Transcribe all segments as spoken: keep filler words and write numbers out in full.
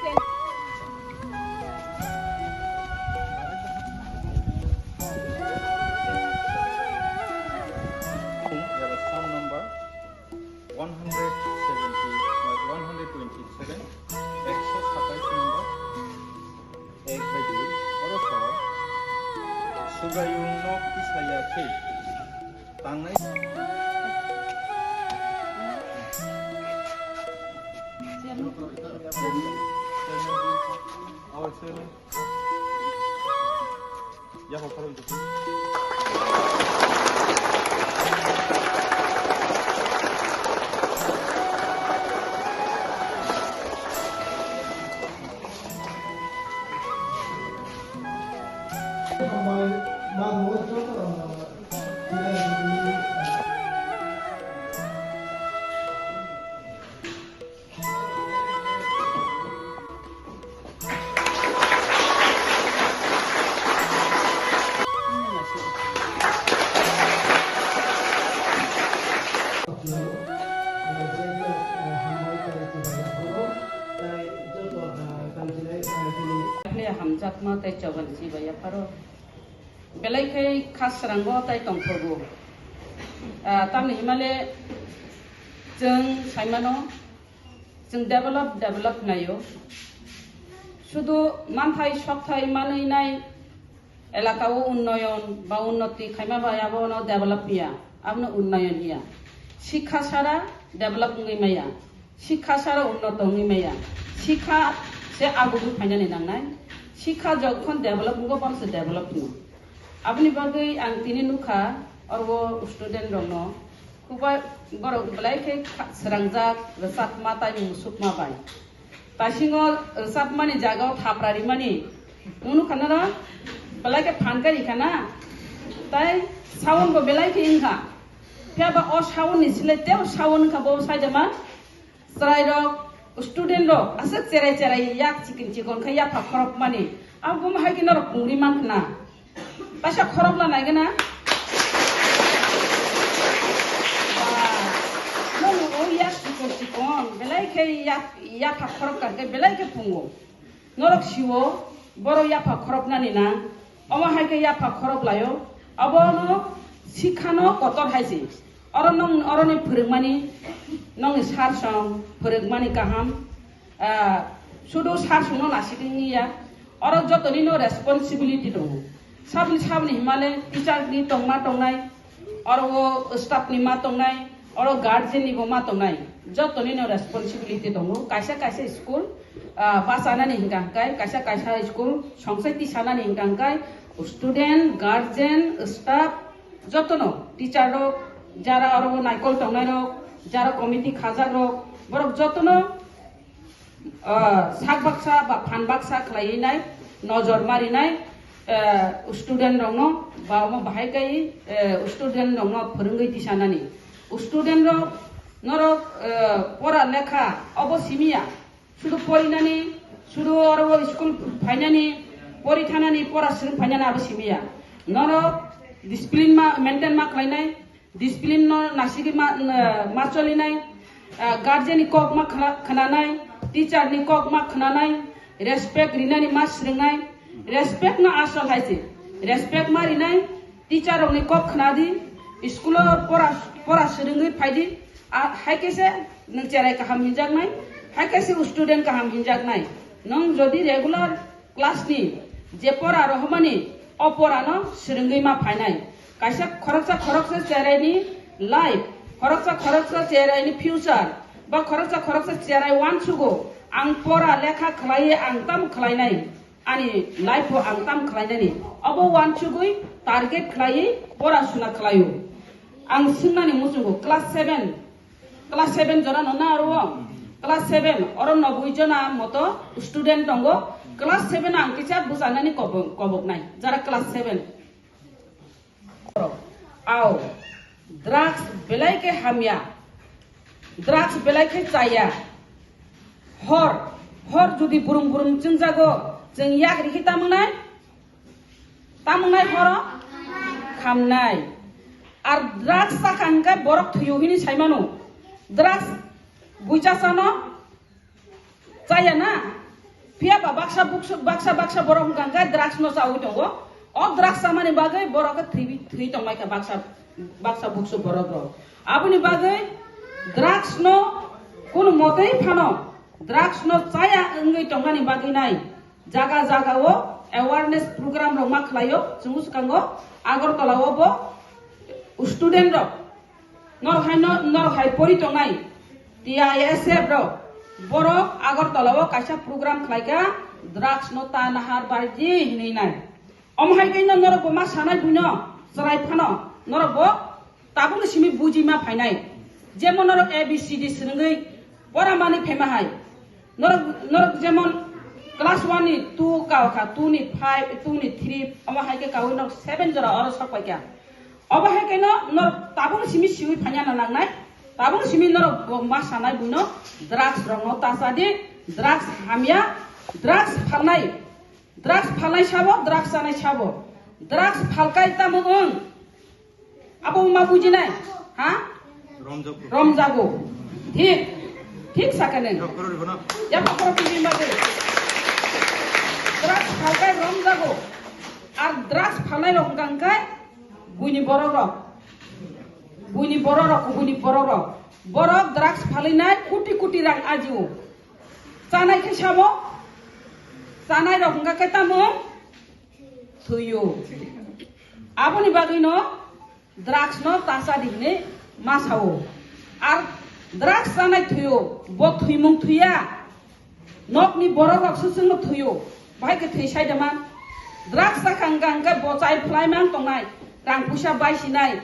Sum number one hundred seventy, one hundred twenty-seven, ekso satais number ek bai dui, oro so Subraiyungno kisa ya khe tangnai. Yaphang pharo wngtong. Hamjakma tei choban si bai yapharo. Belai khe kha srango tai tongthogo. Ah, tamni himale chwng saimano, chwng develop, develop naio. Sudu manthai sokthai manwi nai elaka o unnoyon ba unnoti khaima bai abono develop hiya, abono unnoyon hiya. Sikha sara develop wngwi maya. Sikha sara unnoto wngwi maya. Sikha se agugwi phainani nangnai. Sikha jokhon develop wngo, bono se develop hino. Aboni bagwi ang tini nukha, oro student rokno, kubai borok belai khe kha-, srangjak, rwchapma tei musukma bai. Taisingo rwchapmani jagao thapra rimani, nwng nukha noro, belai khe phan kari khana, tei sound bo belai khe wngkha. Phiya ba o sound ni sile tei o sound wngkha bo saijama. Chwrairok, student rok aswk cherai cherai yak chikon chikon khe yapha khorokmani. Abo bo hai khe norok pungri man khna. Paisa khorok la nai gana. Ba, nono o yak chikon chikon belai khe yak, yapha khorok kar khe belai khe pungo. Norok siwo, borok yapha khoroknani na, omo hai khe yapha khorok laio, abono sikhano kotor hai se. Oro nong, oroni phwrwngmani, nongni sir song phwrwngmani kaham, ah, sudu sir songno nasikni ya, oro jotonino responsibility tongo. Sabni sabni himale teacher ni tongma tongnai, oro o staff ni ma tongnai, oro guardian ni bo ma tongnai. Joto ni no responsibility tongo. Kaisa kaisa school, ah, bachanani hingka hingkai, kaisa kaisa school songsai tisanani hingka hingkai, student, guardian, staff, joto no, teacher rok, jara oro o naikol tongnai rok, jara committee khajak rok, borok joto no ah, sak baksa ba phan baksa khlaiwi nai, nojor marinai, ah, student rokno ba omo bahai kai, eh, student rokno phwrwngwi tisanani. Student rok norok, eh, pora lekha obo simiya, sudu porinani, sudu oro school phainani, pori thanani, pora swrwng phainani abo simiya. Norok discipline ma maintain ma khlainai, discipline no nasigwi ma, ma cholinai, ah, guardian ni kok ma khna-, khnanai, teacher ni kok ma khnanai, respect rinani ma swrwngnai, respect no asol hai se, respect ma rinai, teacher rok ni kok khnadi, school o pora, pora swrwngwi phaidi, ah, hai khe se nwng cherai kaham hinjaknai, hai khe se student kaham hinjaknai, nwng jodi regular class ni je pora rohormani, o pora no swrwngwi ma phainai. Kaisa khoroksa khoroksa cherai ni life, khoroksa khoroksa cherai ni future, ba khoroksa khoroksa cherai uansugo, ang pora lekha khlaiwi ang tam khlainai, ani life o ang tam khlainani. Obo uansugwi target khlaiwi pora suna khlaio. Ang swngnani muchungo class seven, class seven jora no na aro o? Class seven, oro noboi jona moto student tongo. Class seven ang kisa bujanani kobok, kobok nai, jara class seven. Ao, drugs belai khe hamya, drugs belai khe chaya. Hor, hor jodi burum burum chwngjago, chwng yak rikhi tamung nai? Tamung nai horo? Khamnai. Ar drugs chakha hwnkhe borok thwiyo hini saimano. Drugs buicha chano chaya na? Phiya ba baksa buksu, baksa, baksa borok hwnkha hwnkhe drugs no chawi tongo. O drugs chamani bagwi borok khe thwi, thwi tongmai kha baksa, baksa buksu borok rok. Aboni bagwi drugs no kunu motwi phano drugs no chaya wngwi tongmani bagwi nai jaga jaga o awareness program rok ma khlaio. Chwng swkango Agartala o bo student rok Norok hai no, norok hai pori tongnai T I S F rok, borok Agartala o kaisa program khlaikha, drugs no ta nahar barji hinwi nai. Omo hai khe no norok bo ma sanai buino chwrai phano norok bo tabukni simi buji ma phainai. Jemon norok A B C D swrwngwi pora manwi phaima hai. Norok, norok jemon class one ni two kao kha, two ni five, two ni three, omo hai khe kaui norok seven jora oro sok pai kha. Obo hai khe no norok tabuk simi siwi phanya na nangnai, tabuk simi norok bo ma sanai buino drugs rok no ta cha di, drugs hamya, drugs phalnai, drugs phalnai sabo, drugs chanai sabo, drugs phalkai tamo wng, abo ma bujinai, ha? Romjago. Romjago. Thik. Thik sakane. Yapha khoro rwphano. Yapha khoro tini bagwi. Drugs phalkai romjago. Ar drugs phalnai rok hwnkha hwnkhe buini borok rok. Buini borok rok, buini borok rok. Borok drugs phalinai kuti kuti rang ajio. Chanai khe sabo. Chanai rok hwnkha khe tamo thwio. Aboni bagwi no drugs no ta cha di hinwi ma sao. Ar drugs chanai thwio, bo thwimung thwiya. Nokni borok rok se chwngno thwio. Bahai khe thwi sai de man. Drugs cha kha hwnkha hwnkhe bo chai phlai mang tongnai. Rang puisa bai sinai.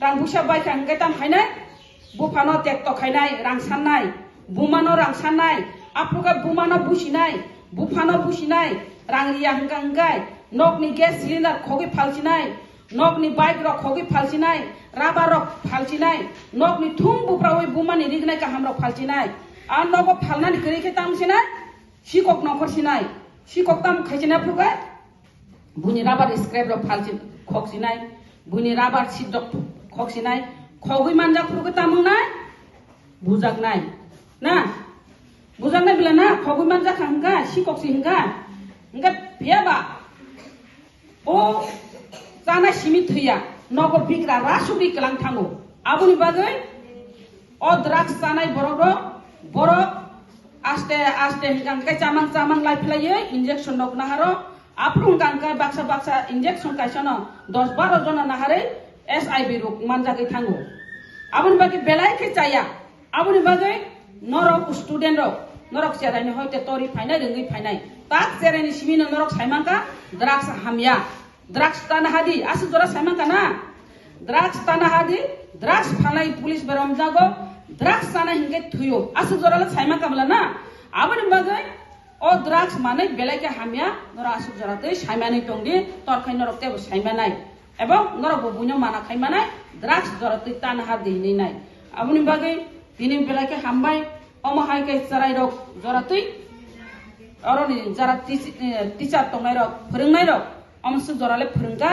Rang puisa bai kha hwnkhe tam khainai. Buphano tekto khainai, rang sannai. Bumano rang sannai. Aphuru khe bumano businai. Buphano businai. Rang riya hwnkha hwnkhe nokni gas cylinder khogwi phalsinai. Nokni bike rok khogwi phalsinai, rubber rok phalsinai, nokni thung buprawi bumani rignai kaham rok phalsinai. A nogo phalnani kwrwi khe tamo sinai, sikok nongkhor sinai, sikok tamo khaisinai phuru khe buini rubber scrap rok phalsin, khoksinai, buini rubber seat rok khoksinai, khogwi manjak phuru khe tamo wngnai, bujaknai. Na? Bujaknai bela na, khogwi manjak kha hwnkha, sikok si hwnkha. Hwnkhe phiya ba, O chanai simi thwiya, nogo bigra rasugwi kwlang thango. Aboni bagwi o drugs chanai borok rok, borok aste aste hwnkha hwnkhe chamang chamang lai phlaiwi injection rok naharo. Aphuru hwnkha hwnkhe baksa baksa injection kaisano dos baro jona naharwi S I V rok manjagwi thango. Aboni bagwi belai khe chaya. Aboni bagwi norok student rok, norok cheraini hoite tori phainai, rwngwi phainai. Tak cheraini simino norok saimankha drugs hamya. Drugs tana hadi, aswk jora saimankha na? Drugs tana hadi, drugs phalnai police bai romjago, drugs chanai hinkhe thwio. Aswk jora le saimankha bwla na? Aboni bagwi o drugs manwi belai khe hamya, norok aswk jora twi saimanwi tongdi, torkhai norok teibo saimanai. Ebong norok bo buino mana khai manai, drugs jora twi tana hadi hinwi nai. Aboni bagwi tini belai khe hambai, omo hai khe chwrai rok jora twi, oroni jara teach-, eh, teacher tongnai rok, phwrwngnai rok, omo swk jora le phwrwngkha,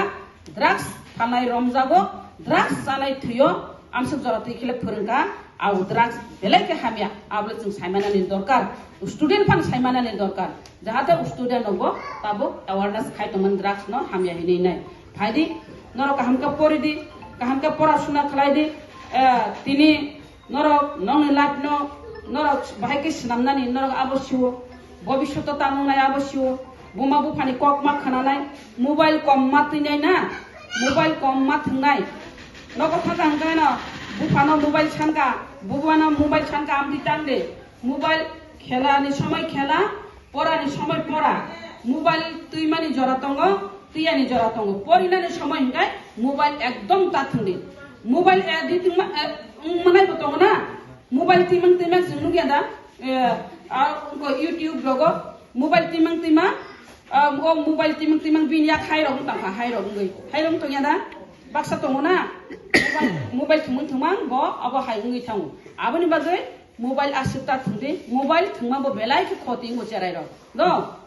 drugs phalnai romjago, drugs chanai thwio, amswk jora twi khe le phwrwngkha, abo drugs belai khe hamya, abo le chwng saimanani dorkar, student phano saimanani dorkar. Jahate student rok bo tabuk awareness khai tongmani drugs no hamya hinwi nai. Phaidi, norok kaham khe pori di, kaham khe pora suna khlai di. Eh, tini norok nokni life no norok bahai khe swnamnani norok abo sio. Bobishoto tamo nai abo sio. Buma buphani kok ma khwnanai, mobile kom ma twinai na, mobile kom ma thwngnai. Nogo thaka hwnkhe no buphano mobile sanka, bubano mobile sanka amtwi tang de. Mobile khela ni somoi khela, pora ni somoi pora. Mobile twimani jora tongo, twiyani jora tongo. Porinani somoi hwnkhe mobile ekdom ta thwngdi. Mobile, eh, di twngma, eh, wngmanai bo tongo na. Mobile twimang twimang chwng nukya da? Eh, a, wngkha YouTube rogo mobile twimang twimang, ah, o mobile twimang twimang bini yak hai rok wngkha, hai rok wngwi. Hai rok wngtongya da? Baksa tongo na? Mobile, mobile thwngmang thwngmang bo abo hai wngwi thango. Aboni bagwi mobile aswk ta thwngdi, mobile thwngma bo belai khe khoti wngo cherai rok. No?